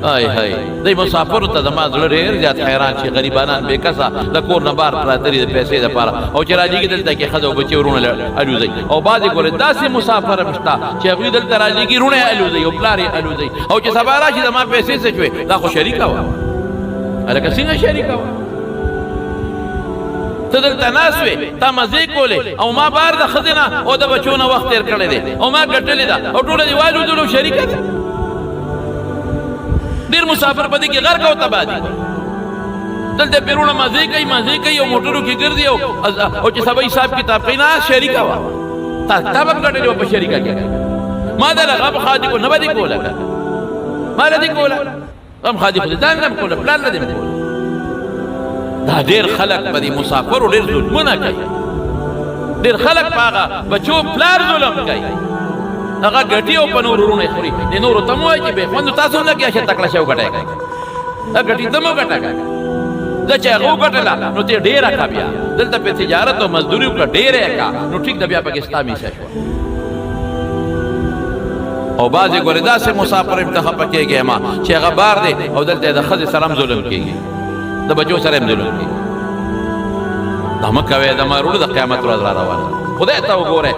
آی هاي، دی مسافرو ته زما زړه ډېر زیات حیران شي. غریبانان بې کسه د کور نه بار پراته دي د پیسې دپاره، او چې رالیږي دلته کې ښځه او بچي وروڼه الوځي. او بعضې ګورې داسې مسافر هم شته چې هغوی دلته رالیږي، وروڼه یې الوځي او پلار یې الوځي، او چې سبا راشي، زما پیسې څه شوې؟ دا خو شریکه وه. هلکه، څنګه شریکه وه؟ ته دلته ناست وې، تا مزې کولې، او ما بار د ښځې نه او د بچو نه وخت تېر کړی دی او ما ګټلې ده، او ټوله دې والوځلو، شریکه ده. ډېر مسافر په دې کې غرق او تباه دي. دلته پیرونه مزې کوي، مزې کوي او موټرو کې ګرځي، او چې سبا حساب کتاب کوي، نه شریکه وه، تا به هم ګټلې وه په شریکه کې. ما د غم ښادي کو نه به دې کوله، ما له دې کوله غم ښادي، خو دې ځان نه کوله، پلار نه دې کوله. دا ډېر خلک په دې مسافرو ډېر ظلمونه کوي. ډېر خلک په هغه بچو پلار ظلم کوي، هغه ګټي او په نورو وروڼه یې خوري. د نورو ته مو وایي چې بې خوندو تاسو هم لګیا شئ، تکړه شئ، وګټئ، دا ګټي ته مو ګټه کړه. دا چې هغه وګټله نو ته ډېره کا، بیا دلته په تجارت او مزدوري وکړه، ډېره یې کا، نو ټیک ده، بیا پکې ستا میسه شوه. او بعضې ګورې داسې مسافر هم ته خفه کېږې ما چې هغه بار دی او دلته د ښځې سره هم ظلم کېږي، د بچو سره هم ظلم کېږي. دا مه کوئ، د ما وروڼو، د قیامت ورځ را روانه، خدای ته وګورئ.